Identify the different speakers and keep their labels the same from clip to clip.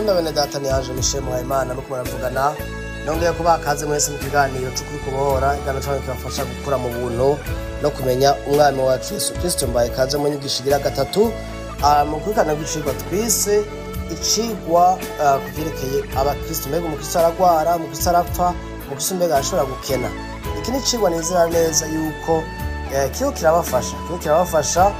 Speaker 1: Shalom bene data, ni Ange Michel Muhayimana nuko muravugana. Nongeye kubaha kaze mwese mu kiganiro c'ukuri kubohora, ikiganiro canyu kibafasha gukura mu buntu no kumenya umwami wacu Yesu Kristo. Mbaye kaze mu nyigisho igira gatatu mu kurikirana rw'icigwa twise icigwa ku vyerekeye abakristo. Mbega umukristo aragwara, umukristo arapfa, umukristo mbega arashobora gukena? Iki ni icigwa nizera neza yuko kiriko kirabafasha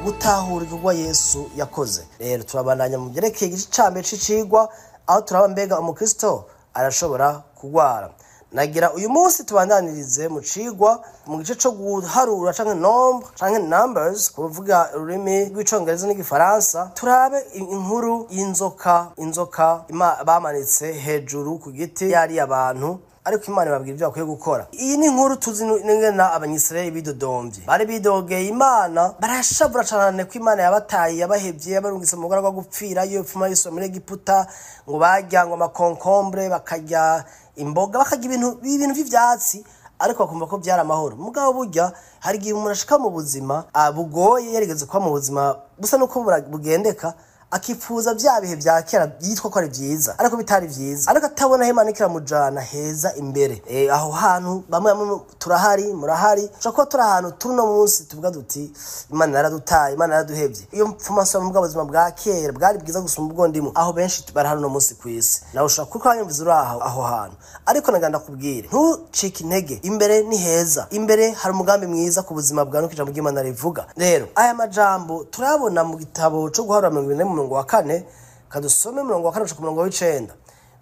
Speaker 1: gutahura igikorwa Yesu yakoze. Rero turabandanya mu vyerekeye igice ca mbere c'icigwa, aho turaba mbega umukristo arashobora kugwara. Nagira uyu munsi tubandanirize mu cigwa mu gice co guharura canke nombre canke numbers, kuvuga ururimi rw'Icongereza n'igifaransa. Turabe inkuru y'inzoka, inzoka bamanitse hejuru ku giti yari abantu, ariko Imana ibabwira ibyo bakwiye gukora. Iyi ni inkuru tuzi n'ingene Abanyisirayeli bidodomvye, bari bidogeye Imana, barashavura cane ko Imana yabataye, yabahevye, yabarungitse mu bugaragwa gupfirayo, ipfuma yose muri Egiputa, ngo barya ngo ama concombres, bakarya imboga, bakarya ibintu vy'ivyatsi, ariko bakumva ko byari amahoro. Mugabo burya hari igihe umuntu ashika mu buzima bugoye, yarigeze kuba mu buzima busa nuko bugendeka, akifuza vya bihe vya kera byitwa ko ari vyiza ariko bitari vyiza, ariko atabona aho Imana ikiramujana heza imbere. Aho hantu bamwe bamwe turahari, murahari. Ushobora kuba turi ahantu turi uno munsi tuvuga duti: "Imana yaradutaye, Imana yaraduhevye, iyo mpfuma nsubira mu bwa buzima bwa kera bwari bwiza gusumba ubwo ndimo." Aho benshi barahari uno munsi kw'isi. Nawe ushobora kuba wanyumviza uri aho hantu, ariko nagira ndakubwire, ntucike intege. Imbere ni heza, imbere hari umugambi mwiza ku buzima bwawe, nuko ijambo ry'Imana rivuga. Rero aya majambo turabona mu gitabo co guharura 40 murongo wa 4. Kadusome umurongo wa 4 gushika ku murongo w'9,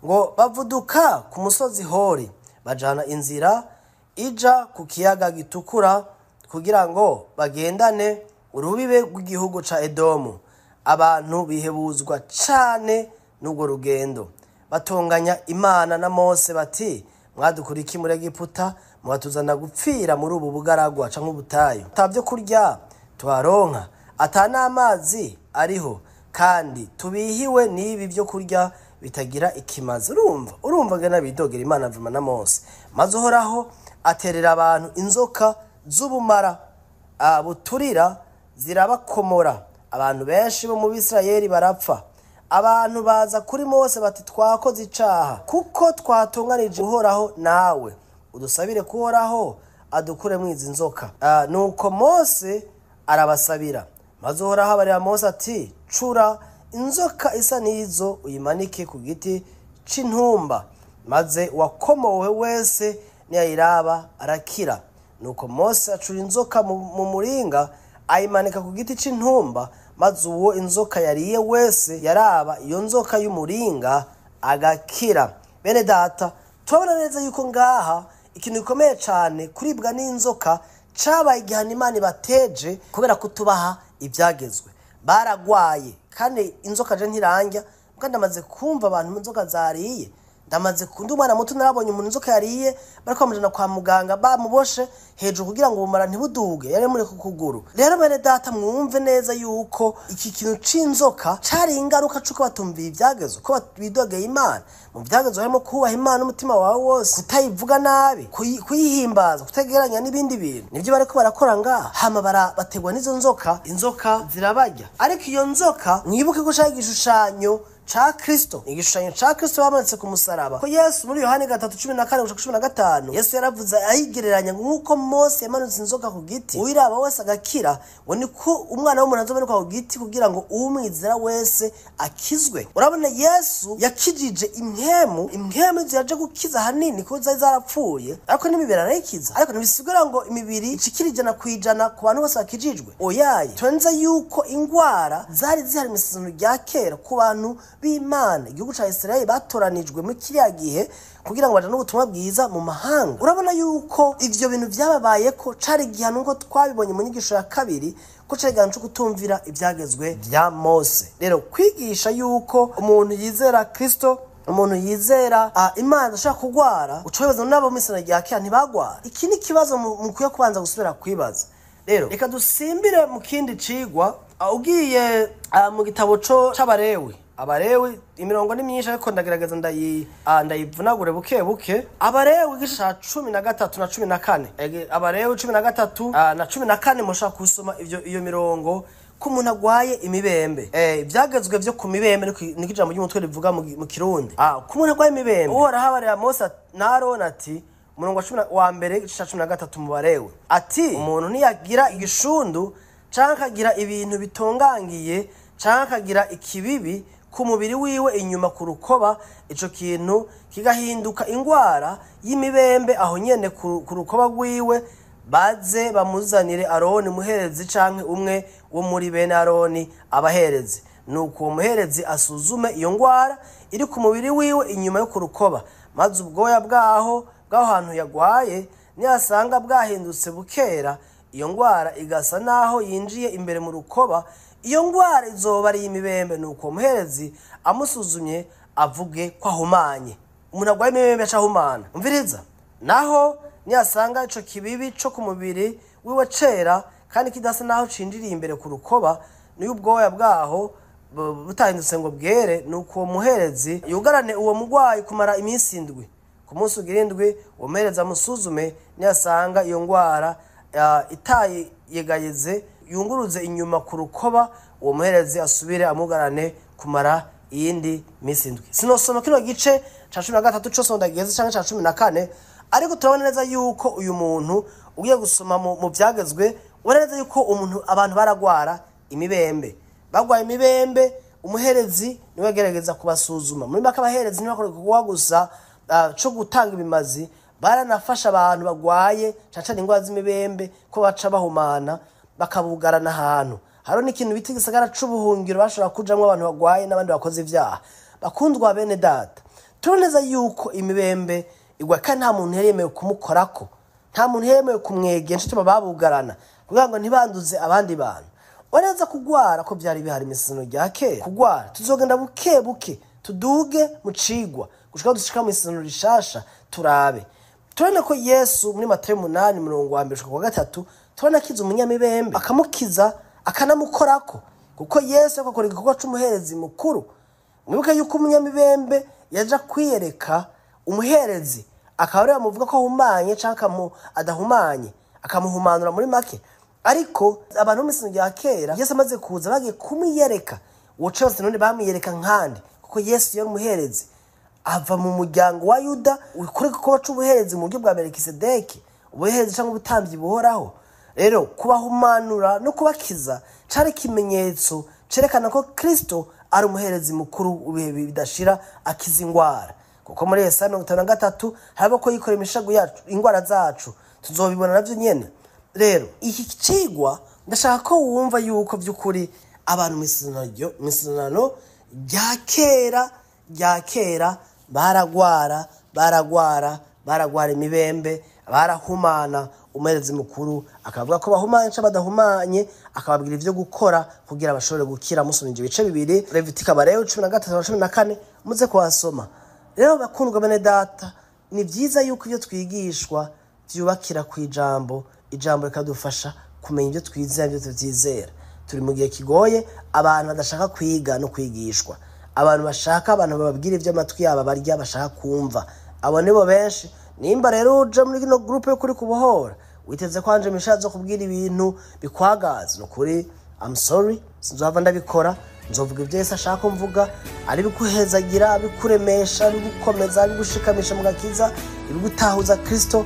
Speaker 1: ngo: "Bavuduka ku musozi Hori, bajana inzira ija ku kiyaga Gitukura, kugira ngo bagendane urubibe rw'igihugu ca Edomu. Abantu bihebuzwa cane n'urwo rugendo, batonganya Imana na Mose bati: 'Mwadukura iki muri Egiputa, mubatuzana gupfira muri ubu bugaragwa canke ubutayu? Ata vyo kurya tuharonka, ata n'amazi ariho, kandi tubihiwe n'ibi vyo kurya bitagira ikimazi.'" Urumva ngena bidogera Imana vuma na Mose. "Maze Uhoraho aterera abantu inzoka z'ubumara buturira, zirabakomora, abantu benshi bo mu Bisirayeli barapfa. Abantu baza kuri Mose bati: 'Twakoze icaha, kuko twatunganije Uhoraho nawe. Udusabire kuhoraho adukuremo izi nzoka.' Nuko Mose arabasabira. Maze Uhoraho abarira Mose ati: 'Cura inzoka isa n'izo, uyimanike ku giti c'intumba, maze uwakomowe wese niyayiraba arakira.' Nuko Mose acura inzoka mu muringa, ayimanika ku giti c'intumba, maze uwo inzoka yariye wese yaraba iyo nzoka y'umuringa agakira." Bene data, turabona neza yuko ngaha ikintu gikomeye cane, kuribwa n'inzoka, cabaye igihano Imana ibateje kubera kutubaha ivyagezwe. Baragwaye, kandi inzoka je ntirangya, kandi ndamaze kumva abantu inzoka zariye. Ndamaze kundi umwana muto, narabonye umuntu inzoka yariye, bariko bamujana kwa muganga bamuboshe hejuru kugira ngo ubumara ntibuduge, yari muri ku kuguru. Rero bene data, mwumve neza yuko iki kintu c'inzoka cari ingaruka c'uko batumviye ivyagezwe, ko bidogeye Imana. Mu vyagezwe harimo kubaha Imana umutima wawe wose, kutayivuga nabi, kuyihimbaza, kutagereranya n'ibindi bintu. Nivyo bariko barakora ngaha. Hama bategwa n'izo nzoka, inzoka zirabarya. Ariko iyo nzoka, mwibuke ko cari igishushanyo ca Kristo, igishushanyo ca Kristo bamanitse ku musaraba, ko Yesu muri Yohani 3:14 gushika 15, Yesu yaravuze ayigereranya ngo nk'uko Mose yamanutse inzoka ku giti, uwiraba wese agakira, ngo niko umwana w'umuntu azomanikwa ku giti kugira ngo uwumwizera wese akizwe. Urabona, Yesu yakijije impwemu, impwemu yaje gukiza ahanini kuko zari zarapfuye, ariko n'imibiri arayikiza. Ariko ntibisigura ngo imibiri icikira 100% ku bantu bose bakijijwe, oyaye. Turenze yuko ingwara zari zihari mu isezerano rya kera ku bantu b'Imana, igihugu ca Israeli batoranijwe muri kiriya gihe kugira ngo bajane ubutumwa bwiza mu mahanga. Urabona yuko ivyo bintu vyababayeko cari igihano, nkuko twabibonye mu nyigisho ya kabiri, ko cari igihano co kutumvira ivyagezwe vya Mose. Rero kwigisha yuko umuntu yizera Kristo, umuntu yizera Imana ashaka kugwara, uca wibaza n'abo mu isezerano rya kera ntibagwara? Iki ni ikibazo mukwiye kubanza gusubira kwibaza. Rero reka dusimbire mu kindi cigwa. Ugiye mu gitabo co c'Abarewi, Abarewi, imirongo ni myinshi ariko ndagerageza ndayivunagure buke buke. Abarewi igice ca 13 na 14. Abarewi 13 na 14, mushobora gusoma ivyo iyo mirongo. Ku muntu agwaye imibembe, ivyagezwe vyo ku mibembe, niko ijambo ry'umutwe rivuga mu Kirundi. Ku muntu agwaye imibembe, Uhoraho abarira Mose na Aroni ati, umurongo wa cumi wa mbere igice ca 13 mu Barewe, ati: umuntu niyagira igishundu canke akagira ibintu bitongangiye canke akagira ikibibi ku mubiri wiwe inyuma ku rukoba, ico kintu kigahinduka ingwara y'imibembe aho nyene ku rukoba rwiwe, baze bamuzanire Aroni umuherezi canke umwe wo muri bene Aroni abaherezi. Nuko uwo muherezi asuzume iyo ngwara iri ku mubiri wiwe inyuma yo ku rukoba, maze ubwoya bw'aho hantu yagwaye niyasanga bwahindutse bukera, iyo ngwara igasa naho yinjiye imbere mu rukoba, iyo ngwara izoba ari iy'imibembe. Nuko uwo muherezi amusuzumye avuge ko ahumanye. Umuntu agwaye imibembe aca ahumana. Umviriza, naho niyasanga ico kibibi co ku mubiri wiwe cera kandi kidasa naho cinjiriye imbere ku rukoba, niyo ubwoya bwaho butahindutse ngo bwere, nuko uwo muherezi yugarane uwo mugwayi kumara iminsi 7. Ku munsi ugira 7 uwo muherezi amusuzume, niyasanga iyo ngwara itayegayeze yunguruze inyuma ku rukoba, uwo muherezi asubire amugarane kumara iyindi minsi 7. Sinosoma kino gice ca 13 cose ndageze canke ca 14, ariko turabona neza yuko uyu muntu ugiye gusoma mu vyagezwe, ubona neza yuko abantu baragwara imibembe. Bagwaye imibembe, umuherezi niwe agerageza kubasuzuma. Muri make abaherezi ntibakora igikorwa gusa co gutanga ibimazi, baranafasha abantu bagwaye cane cane ingwara z'imibembe ko baca bahumana bakabugarana ahantu. Hariho n'ikintu bita igisagara c'ubuhungiro bashobora kujamwo abantu bagwaye n'abandi bakoze ivyaha. Bakundwa bene data, turabona neza yuko imibembe igwa kandi nta muntu yari yemewe kumukorako, nta muntu yemewe kumwegera, nico gituma babugarana kugira ngo ntibanduze abandi bantu. Uretse kugwara ko byari bihari mu isezerano rya kera, kugwara tuzogenda buke buke tuduge mu cigwa gushika dushika mu isezerano rishasha turabe. Turabona ko Yesu muri Matayo 8 umurongo wa 1 gushika ku wa 3, turabona akiza umunyamibembe, akamukiza akanamukorako, kuko Yesu akora igikorwa c'umuherezi mukuru. Mwibuke yuko umunyamibembe yaja kwiyereka umuherezi, akaba ariwe amuvuga ko ahumanye canke adahumanye, akamuhumanura muri make. Ariko abantu bo mu isezerano rya kera, Yesu amaze kuza bagiye kumwiyereka, uwo cose none bamwiyereka nkande, kuko Yesu yari umuherezi ava mu muryango wa Yuda, ukora igikorwa c'ubuherezi mu buryo bwa Melikisedeki, ubuherezi canke ubutambyi buhoraho. Rero kubahumanura no kubakiza cari ikimenyetso cerekana ko Kristo ari umuherezi mukuru w'ibihe bidashira, akiza ingwara. Kuko muri Yesaya 53 harimo ko yikoreye imishago yacu, ingwara zacu, tuzobibona navyo nyene. Rero iki cigwa ndashaka ko wumva yuko vy'ukuri abantu mu isezerano rya kera baragwara, baragwara, baragwara imibembe, barahumana. Umuherezi mukuru akavuga ko bahumanye canke badahumanye, akababwira ivyo gukora kugira bashobore gukira. Musoma ivyo bice bibiri, Levitika Barewe 13 na 14, muze kuhasoma. Rero bakundwa bene data, ni vyiza yuko ivyo twigishwa vyubakira kw'ijambo, ijambo rikadufasha kumenya ivyo twizera n'ivyo tuvyizera. Turi mu gihe kigoye, abantu badashaka kwiga no kwigishwa, abantu bashaka abantu bababwira ivyo amatwi yabo barya bashaka kumva, abo nibo benshi. Nimba rero uje muri kino groupe yo kuri kubohora witeze ko anje mishazo kubwira ibintu bikwagaza, nukuri I'm sorry, sinzohava ndabikora. Nzovuga ivyo Yesu ashaka ko mvuga, ari bikuhezagira, bikuremesha, bigukomeza, bigushikamisha mu gakiza, ibigutahuza Kristo,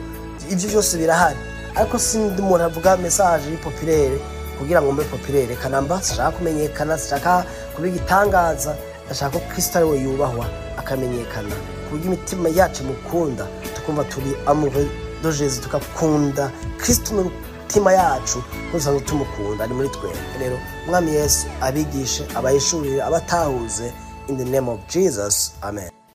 Speaker 1: ivyo byose birahari. Ariko sindi umuntu avuga message populaire kugira ngo mbe populaire, kanamba sinshaka kumenyekana, sinshaka kuba igitangaza, ndashaka ko Kristo ari we yubahwa akamenyekana, ku buryo imitima yacu mukunda, tukumva turi amoureux de Jésus, tukakunda Kristo n'umutima yacu, kuko dusanzwe tumukunda, ari muri twebwe. Rero Umwami Yesu abigishe, abayishurire, abatahuze, in the name of Jesus, amen.